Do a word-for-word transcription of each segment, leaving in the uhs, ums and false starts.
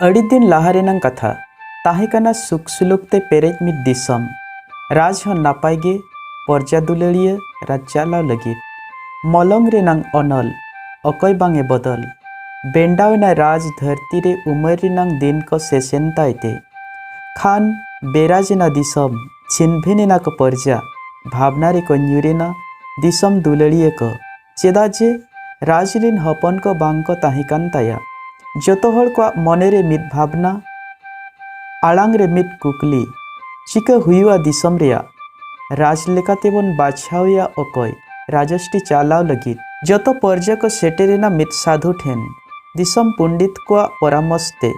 ᱟᱹᱰᱤ ᱫᱤᱱ ᱞᱟᱦᱟ ᱨᱮᱱᱟᱝ ᱠᱟᱛᱷᱟ᱾ ᱛᱟᱦᱮᱸ ᱠᱟᱱᱟ ᱥᱩᱠ ᱥᱩᱞᱩᱠ ᱛᱮ ᱯᱮᱨᱮᱡ ᱢᱤᱫ ᱫᱤᱥᱚᱢ᱾ ᱨᱟᱡᱽ ᱦᱚᱸ ᱱᱟᱯᱟᱭ ᱜᱮ, ᱯᱚᱨᱡᱟ ᱫᱩᱞᱟᱹᱲᱤᱭᱟᱹ ᱨᱟᱡᱽ ᱪᱟᱞᱟᱣ ᱞᱟᱹᱜᱤᱫ᱾ ᱢᱚᱞᱚᱝ ᱨᱮᱱᱟᱝ ᱚᱱᱚᱞ, ᱚᱠᱚᱭ ᱵᱟᱝ ᱮ ᱵᱚᱫᱚᱞ᱾ ᱵᱮᱱᱰᱟᱣ ᱮᱱᱟ ᱨᱟᱡᱽ ᱫᱷᱟᱹᱨᱛᱤ ᱨᱮ, ᱩᱢᱮᱨ ᱨᱮᱱᱟᱝ ᱫᱤᱱ ᱠᱚ ᱥᱮᱥᱮᱱ ᱛᱟᱭ ᱛᱮ᱾ ᱠᱷᱟᱱ ᱵᱮᱨᱟᱡᱽ ᱮᱱᱟ ᱫᱤᱥᱚᱢ, ᱪᱷᱤᱱᱵᱷᱤᱱ ᱮᱱᱟ ᱠᱚ ᱯᱚᱨᱡᱟ, ᱵᱷᱟᱵᱽᱱᱟ ᱨᱮᱠᱚ ᱧᱩᱨ ᱮᱱᱟ ᱫᱤᱥᱚᱢ ᱫᱩᱞᱟᱹᱲᱤᱭᱟᱹ ᱠᱚ᱾ ᱪᱮᱫᱟᱜ ᱡᱮ ᱨᱟᱡᱽ ᱨᱤᱱ ᱦᱚᱯᱚᱱ ᱠᱚ ᱵᱟᱝ ᱠᱚ ᱛᱟᱦᱮᱸ ᱠᱟᱱ ᱛᱟᱭᱟ᱾ ᱡᱚᱛᱚ ᱦᱚᱲ ᱠᱚᱣᱟᱜ ᱢᱚᱱᱮ ᱨᱮ ᱢᱤᱫ ᱵᱷᱟᱵᱽᱱᱟ, ᱟᱲᱟᱝ ᱨᱮ ᱢᱤᱫ ᱠᱩᱠᱞᱤ, ᱪᱤᱠᱟᱹ ᱦᱩᱭᱩᱜᱼᱟ ᱫᱤᱥᱚᱢ ᱨᱮᱭᱟᱜ? ᱨᱟᱡᱽ ᱞᱮᱠᱟᱛᱮ ᱵᱚᱱ ᱵᱟᱪᱷᱟᱣᱮᱭᱟ ᱚᱠᱚᱭ ᱨᱟᱡᱚᱥᱴᱤ ᱪᱟᱞᱟᱣ ᱞᱟᱹᱜᱤᱫ? ᱡᱚᱛᱚ ᱯᱚᱨᱡᱟ ᱠᱚ ᱥᱮᱴᱮᱨ ᱮᱱᱟ ᱢᱤᱫ ᱥᱟᱫᱷᱩ ᱴᱷᱮᱱ᱾ ᱫᱤᱥᱚᱢ ᱯᱚᱱᱰᱤᱛ ᱠᱚᱣᱟᱜ ᱯᱚᱨᱟᱢᱚᱥ ᱛᱮ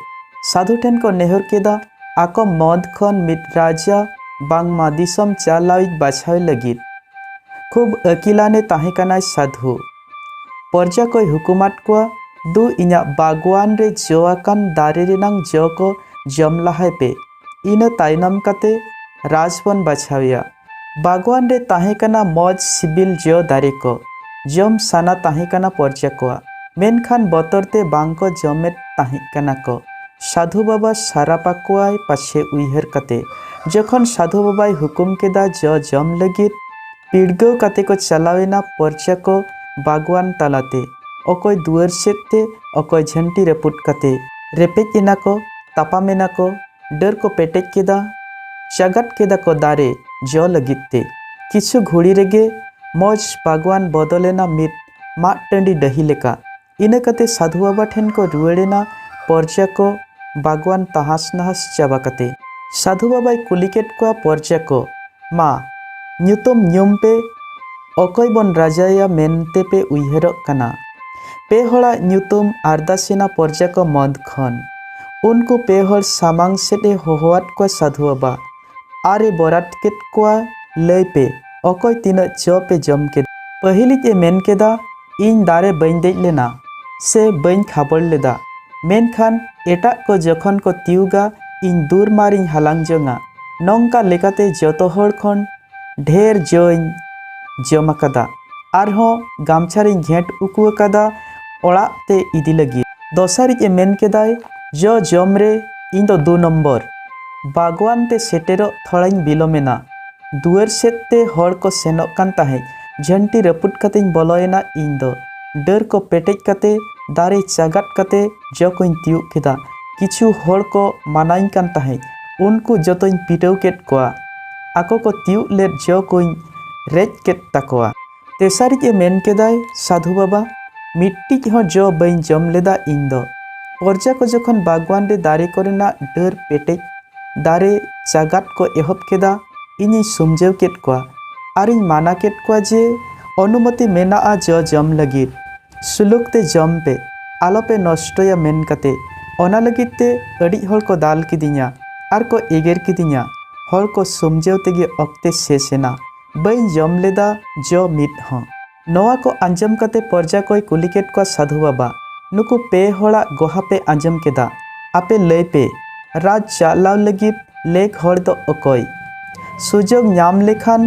ᱥᱟᱫᱷᱩ ᱴᱷᱮᱱ ᱠᱚ ᱱᱮᱦᱚᱨ ᱠᱮᱫᱟ, ᱟᱠᱚ ᱢᱚᱫ ᱠᱷᱚᱱ ᱢᱤᱫ ᱨᱟᱡᱟ ᱵᱟᱝᱢᱟ ᱫᱤᱥᱚᱢ ᱪᱟᱞᱟᱣᱤᱡ ᱵᱟᱪᱷᱟᱣ ᱞᱟᱹᱜᱤᱫ᱾ ᱠᱷᱩᱵ ᱟᱹᱠᱤᱞᱟᱱᱮ ᱛᱟᱦᱮᱸ ᱠᱟᱱᱟᱭ ᱥᱟᱫᱷᱩ᱾ ᱯᱚᱨᱡᱟ ᱠᱚᱭ ᱦᱩᱠᱩᱢᱟᱫ ᱠᱚᱣᱟ, ᱫᱩ ᱤᱧᱟᱜ ᱵᱟᱜᱽᱣᱟᱱ ᱨᱮ ᱡᱚ ᱟᱠᱟᱱ ᱫᱟᱨᱮ ᱨᱮᱱᱟᱝ ᱡᱚ ᱠᱚ ᱡᱚᱢ ᱞᱟᱦᱟᱭ ᱯᱮ, ᱤᱱᱟᱹ ᱛᱟᱭᱱᱚᱢ ᱠᱟᱛᱮ ᱨᱟᱡᱽ ᱵᱚᱱ ᱵᱟᱪᱷᱟᱣᱮᱭᱟ᱾ ᱵᱟᱜᱽᱣᱟᱱ ᱨᱮ ᱛᱟᱦᱮᱸ ᱠᱟᱱᱟ ᱢᱚᱡᱽ ᱥᱤᱵᱤᱞ ᱡᱚ ᱫᱟᱨᱮ ᱠᱚ᱾ ᱡᱚᱢ ᱥᱟᱱᱟ ᱛᱟᱦᱮᱸ ᱠᱟᱱᱟ ᱯᱚᱨᱡᱟ ᱠᱚᱣᱟᱜ, ᱢᱮᱱᱠᱷᱟᱱ ᱵᱚᱛᱚᱨ ᱛᱮ ᱵᱟᱝ ᱠᱚ ᱡᱚᱢᱮᱫ ᱛᱟᱦᱮᱸ ᱠᱟᱱᱟ ᱠᱚ᱾ ᱥᱟᱫᱷᱩ ᱵᱟᱵᱟ ᱥᱟᱨᱟᱯ ᱟᱠᱚᱣᱟᱭ ᱯᱟᱪᱷᱮ ᱩᱭᱦᱟᱹᱨ ᱠᱟᱛᱮ᱾ ᱡᱚᱠᱷᱚᱱ ᱥᱟᱫᱷᱩ ᱵᱟᱵᱟᱭ ᱦᱩᱠᱩᱢ ᱠᱮᱫᱟ ᱡᱚ ᱡᱚᱢ ᱞᱟᱹᱜᱤᱫ, ᱯᱤᱲᱜᱟᱹᱣ ᱠᱟᱛᱮ ᱠᱚ ᱪᱟᱞᱟᱣ ᱮᱱᱟ ᱯᱚᱨᱡᱟ ᱠᱚ ᱵᱟᱜᱽᱣᱟᱱ ᱛᱟᱞᱟᱛᱮ᱾ ᱚᱠᱚᱭ ᱫᱩᱣᱟᱹᱨ ᱥᱮᱫ ᱛᱮ, ᱚᱠᱚᱭ ᱡᱷᱟᱹᱱᱴᱤ ᱨᱟᱹᱯᱩᱫ ᱠᱟᱛᱮ᱾ ᱨᱮᱯᱮᱡ ᱮᱱᱟ ᱠᱚ, ᱛᱟᱯᱟᱢ ᱮᱱᱟ ᱠᱚ, ᱰᱟᱹᱨ ᱠᱚ ᱯᱮᱴᱮᱡ ᱠᱮᱫᱟ, ᱪᱟᱜᱟᱫ ᱠᱮᱫᱟ ᱠᱚ ᱫᱟᱨᱮ ᱡᱚ ᱞᱟᱹᱜᱤᱫ ᱛᱮ᱾ ᱠᱤᱪᱷᱩ ᱜᱷᱩᱲᱤ ᱨᱮᱜᱮ ᱢᱚᱡᱽ ᱵᱟᱜᱽᱣᱟᱱ ᱵᱚᱫᱚᱞ ᱮᱱᱟ ᱢᱤᱫ ᱢᱟᱫ ᱴᱟᱺᱰᱤ ᱰᱟᱹᱦᱤ ᱞᱮᱠᱟ᱾ ᱤᱱᱟᱹ ᱠᱟᱛᱮ ᱥᱟᱫᱷᱩ ᱵᱟᱵᱟ ᱴᱷᱮᱱ ᱠᱚ ᱨᱩᱣᱟᱹᱲ ᱮᱱᱟ ᱯᱚᱨᱡᱟ ᱠᱚ ᱵᱟᱜᱽᱣᱟᱱ ᱛᱟᱦᱟᱥ ᱱᱟᱦᱟᱥ ᱪᱟᱵᱟ ᱠᱟᱛᱮ᱾ ᱥᱟᱫᱷᱩ ᱵᱟᱵᱟᱭ ᱠᱩᱞᱤ ᱠᱮᱫ ᱠᱚᱣᱟ ᱯᱚᱨᱡᱟ ᱠᱚ, ᱢᱟ, ᱧᱩᱛᱩᱢ ᱧᱩᱢ ᱯᱮ, ᱚᱠᱚᱭ ᱵᱚᱱ ᱨᱟᱡᱟᱭᱟ ᱢᱮᱱᱛᱮ ᱯᱮ ᱩᱭᱦᱟᱹᱨᱚᱜ ᱠᱟᱱᱟ? ᱯᱮ ᱦᱚᱲᱟᱜ ᱧᱩᱛᱩᱢ ᱟᱨᱫᱟᱥ ᱮᱱᱟ ᱯᱚᱨᱡᱟ ᱠᱚ ᱢᱚᱫᱽ ᱠᱷᱚᱱ᱾ ᱩᱱᱠᱩ ᱯᱮ ᱦᱚᱲ ᱥᱟᱢᱟᱝ ᱥᱮᱫ ᱮ ᱦᱚᱦᱚᱣᱟᱫ ᱠᱚᱣᱟ ᱥᱟᱫᱷᱩ ᱵᱟᱵᱟ ᱟᱨ ᱮ ᱵᱚᱨᱟᱫ ᱠᱮᱫ ᱠᱚᱣᱟ, ᱞᱟᱹᱭ ᱯᱮ, ᱚᱠᱚᱭ ᱛᱤᱱᱟᱹᱜ ᱡᱚ ᱯᱮ ᱡᱚᱢ ᱠᱮᱫᱟ? ᱯᱟᱹᱦᱤᱞᱤᱡ ᱮ ᱢᱮᱱ ᱠᱮᱫᱟ, ᱤᱧ ᱫᱟᱨᱮ ᱵᱟᱹᱧ ᱫᱮᱡ ᱞᱮᱱᱟ ᱥᱮ ᱵᱟᱹᱧ ᱠᱷᱟᱵᱚᱲ ᱞᱮᱫᱟ, ᱢᱮᱱᱠᱷᱟᱱ ᱮᱴᱟᱜ ᱠᱚ ᱡᱚᱠᱷᱚᱱ ᱠᱚ ᱛᱤᱭᱩᱜᱟ, ᱤᱧ ᱫᱩᱨ ᱢᱟᱨᱤᱧ ᱦᱟᱞᱟᱝ ᱡᱚᱝᱟ᱾ ᱱᱚᱝᱠᱟ ᱞᱮᱠᱟᱛᱮ ᱡᱚᱛᱚ ᱦᱚᱲ ᱠᱷᱚᱱ ᱰᱷᱮᱨ ᱡᱚᱧ ᱡᱚᱢ ᱟᱠᱟᱫᱟ᱾ ᱟᱨᱦᱚᱸ ᱜᱟᱢᱪᱷᱟ ᱨᱤᱧ ᱜᱷᱮᱸᱴ ᱩᱠᱩ ᱟᱠᱟᱫᱟ ᱚᱲᱟᱜ ᱛᱮ ᱤᱫᱤ ᱞᱟᱹᱜᱤᱫ᱾ ᱫᱚᱥᱟᱨᱤᱡ ᱮ ᱢᱮᱱ ᱠᱮᱫᱟᱭ, ᱡᱚ ᱡᱚᱢ ᱨᱮ ᱤᱧ ᱫᱚ ᱫᱩ ᱱᱚᱢᱵᱚᱨ᱾ ᱵᱟᱜᱽᱣᱟᱱ ᱛᱮ ᱥᱮᱴᱮᱨᱚᱜ ᱛᱷᱚᱲᱟᱧ ᱵᱤᱞᱚᱢᱮᱱᱟ᱾ ᱫᱩᱣᱟᱹᱨ ᱥᱮᱫ ᱛᱮ ᱦᱚᱲ ᱠᱚ ᱥᱮᱱᱚᱜ ᱠᱟᱱ ᱛᱟᱦᱮᱸᱫ᱾ ᱡᱷᱟᱹᱱᱴᱤ ᱨᱟᱹᱯᱩᱫ ᱠᱟᱛᱮᱧ ᱵᱚᱞᱚᱭᱮᱱᱟ ᱤᱧ ᱫᱚ᱾ ᱰᱟᱹᱨ ᱠᱚ ᱯᱮᱴᱮᱡ ᱠᱟᱛᱮ, ᱫᱟᱨᱮ ᱪᱟᱜᱟᱫ ᱠᱟᱛᱮ ᱡᱚ ᱠᱚᱧ ᱛᱤᱭᱩᱜ ᱠᱮᱫᱟ᱾ ᱠᱤᱪᱷᱩ ᱦᱚᱲ ᱠᱚ ᱢᱟᱱᱟᱧ ᱠᱟᱱ ᱛᱟᱦᱮᱸᱫ᱾ ᱩᱱᱠᱩ ᱡᱚᱛᱚᱧ ᱯᱤᱴᱟᱹᱣ ᱠᱮᱫ ᱠᱚᱣᱟ᱾ ᱟᱠᱚ ᱠᱚ ᱛᱤᱭᱩᱜ ᱞᱮᱫ ᱡᱚ ᱠᱚᱧ ᱨᱮᱡ ᱠᱮᱫ ᱛᱟᱠᱚᱣᱟ᱾ ᱛᱮᱥᱟᱨᱤᱡ ᱮ ᱢᱮᱱ ᱠᱮᱫᱟᱭ, "ᱥᱟᱹᱫᱷᱩ ᱵᱟᱵᱟ, ᱢᱤᱫᱴᱤᱡ ᱦᱚᱸ ᱡᱚ ᱵᱟᱹᱧ ᱡᱚᱢ ᱞᱮᱫᱟ ᱤᱧ ᱫᱚ᱾" ᱯᱚᱨᱡᱟ ᱠᱚ ᱡᱚᱠᱷᱚᱱ ᱵᱟᱜᱽᱣᱟᱱ ᱨᱮ ᱫᱟᱨᱮ ᱠᱚᱨᱮᱱᱟᱜ ᱰᱟᱹᱨ ᱯᱮᱴᱮᱡ, ᱫᱟᱨᱮ ᱪᱟᱜᱟᱫ ᱠᱚ ᱮᱦᱚᱵ ᱠᱮᱫᱟ, ᱤᱧᱤᱧ ᱥᱩᱢᱡᱟᱹᱣ ᱠᱮᱫ ᱠᱚᱣᱟ ᱟᱨᱤᱧ ᱢᱟᱱᱟ ᱠᱮᱫ ᱠᱚᱣᱟ ᱡᱮ ᱚᱱᱩᱢᱚᱛᱤ ᱢᱮᱱᱟᱜᱼᱟ ᱡᱚ ᱡᱚᱢ ᱞᱟᱹᱜᱤᱫ᱾ ᱥᱩᱞᱩᱠ ᱛᱮ ᱡᱚᱢ ᱯᱮ, ᱟᱞᱚᱯᱮ ᱱᱚᱥᱴᱚᱭᱟ ᱢᱮᱱ ᱠᱟᱛᱮ᱾ ᱚᱱᱟ ᱞᱟᱹᱜᱤᱫ ᱛᱮ ᱟᱹᱰᱤ ᱦᱚᱲ ᱠᱚ ᱫᱟᱞ ᱠᱤᱫᱤᱧᱟ ᱟᱨ ᱠᱚ ᱮᱜᱮᱨ ᱠᱤᱫᱤᱧᱟ᱾ ᱦᱚᱲ ᱠᱚ ᱥᱩᱢᱡᱟᱹᱣ ᱛᱮᱜᱮ ᱚᱠᱛᱮ ᱥᱮᱥ ᱮᱱᱟ᱾ ᱵᱟᱹᱧ ᱡᱚᱢ ᱞᱮᱫᱟ ᱡᱚ ᱢᱤᱫ ᱦᱚᱸ᱾ ᱱᱚᱣᱟ ᱠᱚ ᱟᱸᱡᱚᱢ ᱠᱟᱛᱮ ᱯᱚᱨᱡᱟ ᱠᱚᱭ ᱠᱩᱞᱤ ᱠᱮᱫ ᱠᱚᱣᱟ, "ᱥᱟᱹᱫᱷᱩ ᱵᱟᱵᱟ, ᱱᱩᱠᱩ ᱯᱮ ᱦᱚᱲᱟᱜ ᱜᱚᱦᱟ ᱯᱮ ᱟᱸᱡᱚᱢ ᱠᱮᱫᱟ, ᱟᱯᱮ ᱞᱟᱹᱭ ᱯᱮ, ᱨᱟᱡᱽ ᱪᱟᱞᱟᱣ ᱞᱟᱹᱜᱤᱫ ᱞᱮᱠ ᱦᱚᱲ ᱫᱚ ᱚᱠᱚᱭ? ᱥᱩᱡᱳᱜᱽ ᱧᱟᱢ ᱞᱮᱠᱷᱟᱱ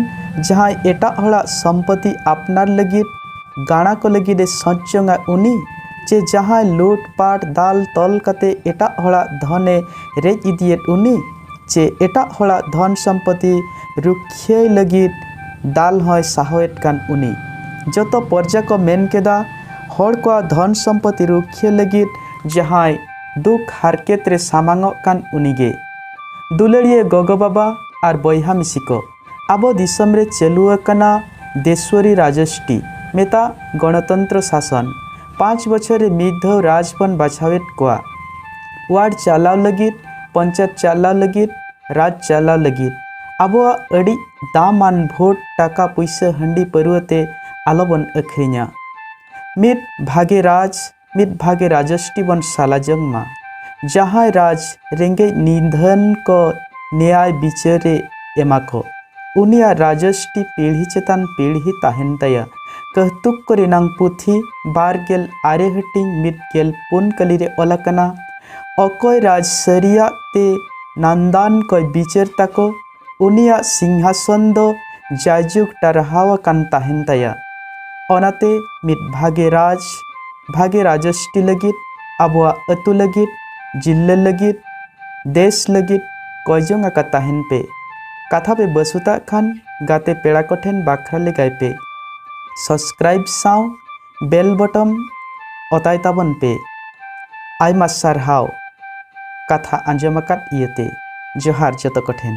ᱡᱟᱦᱟᱸᱭ ᱮᱴᱟᱜ ᱦᱚᱲᱟᱜ ᱥᱚᱢᱯᱚᱛᱤ ᱟᱯᱱᱟᱨ ᱞᱟᱹᱜᱤᱫ ᱜᱟᱬᱟ ᱠᱚ ᱞᱟᱹᱜᱤᱫ ᱮ ᱥᱚᱪ ᱡᱚᱝᱟ ᱩᱱᱤ? ᱪᱮ ᱡᱟᱦᱟᱸᱭ ᱞᱩᱴ ᱯᱟᱴ ᱫᱟᱞ ᱛᱚᱞ ᱠᱟᱛᱮ ᱮᱴᱟᱜ ᱦᱚᱲᱟᱜ ᱫᱷᱚᱱ ᱮ ᱨᱮᱡ ᱤᱫᱤᱭᱮᱫ ᱩᱱᱤ? ᱪᱮ ᱮᱴᱟᱜ ᱦᱚᱲᱟᱜ ᱫᱷᱚᱱ ᱥᱚᱢᱯᱚᱛᱤ ᱨᱩᱠᱷᱤᱭᱟᱹᱭ ᱞᱟᱹᱜᱤᱫ ᱫᱟᱞ ᱦᱚᱸᱭ ᱥᱟᱦᱟᱣᱮᱫ ᱠᱟᱱ ᱩᱱᱤ?" ᱡᱚᱛᱚ ᱯᱚᱨᱡᱟ ᱠᱚ ᱢᱮᱱ ᱠᱮᱫᱟ, "ᱦᱚᱲ ᱠᱚᱣᱟᱜ ᱫᱷᱚᱱ ᱥᱚᱢᱯᱚᱛᱤ ᱨᱩᱠᱷᱤᱭᱟᱹ ᱞᱟᱹᱜᱤᱫ ᱡᱟᱦᱟᱸᱭ ᱫᱩᱠ ᱦᱟᱨᱠᱮᱛ ᱨᱮ ᱥᱟᱢᱟᱝᱚᱜ ᱠᱟᱱ ᱩᱱᱤᱜᱮ᱾" ᱫᱩᱞᱟᱹᱲᱤᱭᱟᱹ ᱜᱚᱜᱚ ᱵᱟᱵᱟ ᱟᱨ ᱵᱚᱭᱦᱟ ᱢᱤᱥᱤ ᱠᱚ, ᱟᱵᱚ ᱫᱤᱥᱚᱢ ᱨᱮ ᱪᱟᱹᱞᱩ ᱟᱠᱟᱱᱟ ᱫᱮᱥᱣᱟᱨᱤ ᱨᱟᱡᱚᱥᱴᱤ, ᱢᱮᱛᱟᱜ ᱜᱚᱬᱚᱛᱚᱱᱛᱨᱚ ᱥᱟᱥᱚᱱ᱾ ᱯᱟᱸᱪ ᱵᱚᱪᱷᱚᱨ ᱨᱮ ᱢᱤᱫ ᱫᱷᱟᱣ ᱨᱟᱡᱽ ᱵᱚᱱ ᱵᱟᱪᱷᱟᱣᱮᱫ ᱠᱚᱣᱟ᱾ ᱣᱟᱨᱰ ᱪᱟᱞᱟᱣ ᱞᱟᱹᱜᱤᱫ, ᱯᱚᱧᱪᱟᱭᱮᱛ ᱪᱟᱞᱟᱣ ᱞᱟᱹᱜᱤᱫ, ᱨᱟᱡᱽ ᱪᱟᱞᱟᱣ ᱞᱟᱹᱜᱤᱫ᱾ ᱟᱵᱚᱣᱟᱜ ᱟᱹᱰᱤ ᱫᱟᱢᱟᱱ ᱵᱷᱳᱴ, ᱴᱟᱠᱟ ᱯᱩᱭᱥᱟᱹ, ᱦᱟᱺᱰᱤ ᱯᱟᱹᱨᱩᱣᱟᱹ ᱛᱮ ᱟᱞᱚᱵᱚᱱ ᱟᱹᱠᱷᱨᱤᱧᱟ᱾ ᱢᱤᱫ ᱵᱷᱟᱜᱮ ᱨᱟᱡᱽ, ᱢᱤᱫ ᱵᱷᱟᱜᱮ ᱨᱟᱡᱚᱥᱴᱤ ᱵᱚᱱ ᱥᱟᱞᱟ ᱡᱚᱝ ᱢᱟ, ᱡᱟᱦᱟᱸᱭ ᱨᱟᱡᱽ ᱨᱮᱸᱜᱮᱡ ᱱᱤᱫᱷᱟᱹᱱ ᱠᱚ ᱱᱮᱭᱟᱭ ᱵᱤᱪᱟᱹᱨ ᱮ ᱮᱢᱟ ᱠᱚ᱾ ᱩᱱᱤᱭᱟᱜ ᱨᱟᱡᱚᱥᱴᱤ ᱯᱤᱲᱦᱤ ᱪᱮᱛᱟᱱ ᱯᱤᱲᱦᱤ ᱛᱟᱦᱮᱱ ᱛᱟᱭᱟ᱾ ᱠᱟᱹᱦᱛᱩᱠ ᱠᱚ ᱨᱮᱱᱟᱝ ᱯᱩᱛᱷᱤ ᱵᱟᱨ ᱜᱮᱞ ᱟᱨᱮ ᱦᱟᱹᱴᱤᱧ ᱢᱤᱫ ᱜᱮᱞ ᱯᱩᱱ ᱠᱟᱹᱞᱤ ᱨᱮ ᱚᱞ ᱟᱠᱟᱱᱟ, ᱚᱠᱚᱭ ᱨᱟᱡᱽ ᱥᱟᱹᱨᱤᱭᱟᱜ ᱛᱮ ᱱᱟᱱᱫᱟᱱ ᱠᱚᱭ ᱵᱤᱪᱟᱹᱨ ᱛᱟᱠᱚ, ᱩᱱᱤᱭᱟᱜ ᱥᱤᱝᱦᱟᱥᱚᱱ ᱫᱚ ᱡᱟᱭᱡᱩᱜᱽ ᱴᱟᱨᱦᱟᱣ ᱟᱠᱟᱱ ᱛᱟᱦᱮᱱ ᱛᱟᱭᱟ᱾ ᱚᱱᱟᱛᱮ ᱢᱤᱫ ᱵᱷᱟᱜᱮ ᱨᱟᱡᱽ, ᱵᱷᱟᱜᱮ ᱨᱟᱡᱚᱥᱴᱤ ᱞᱟᱹᱜᱤᱫ, ᱟᱵᱚᱣᱟᱜ ᱟᱹᱛᱩ ᱞᱟᱹᱜᱤᱫ, ᱡᱤᱞᱞᱟᱹ ᱞᱟᱹᱜᱤᱫ, ᱫᱮᱥ ᱞᱟᱹᱜᱤᱫ ᱠᱚᱭᱡᱚᱝ ᱟᱠᱟ ᱛᱟᱦᱮᱱ ᱯᱮ᱾ ᱠᱟᱛᱷᱟ ᱯᱮ ᱵᱟᱹᱥᱩᱛᱟᱜ ᱠᱷᱟᱱ ᱜᱟᱛᱮ ᱯᱮᱲᱟ ᱠᱚᱴᱷᱮᱱ ᱵᱟᱠᱷᱨᱟ ᱞᱮᱜᱟᱭ ᱯᱮ᱾ Subscribe ᱥᱟᱶ bell button ᱚᱛᱟᱭ ᱛᱟᱵᱚᱱ ᱯᱮ᱾ ᱟᱭᱢᱟ ᱥᱟᱨᱦᱟᱣ ᱠᱟᱛᱷᱟ ᱟᱸᱡᱚᱢ ᱟᱠᱟᱫ ᱤᱭᱟᱹᱛᱮ᱾ ᱡᱚᱦᱟᱨ ᱡᱚᱛᱚ ᱠᱚᱴᱷᱮᱱ᱾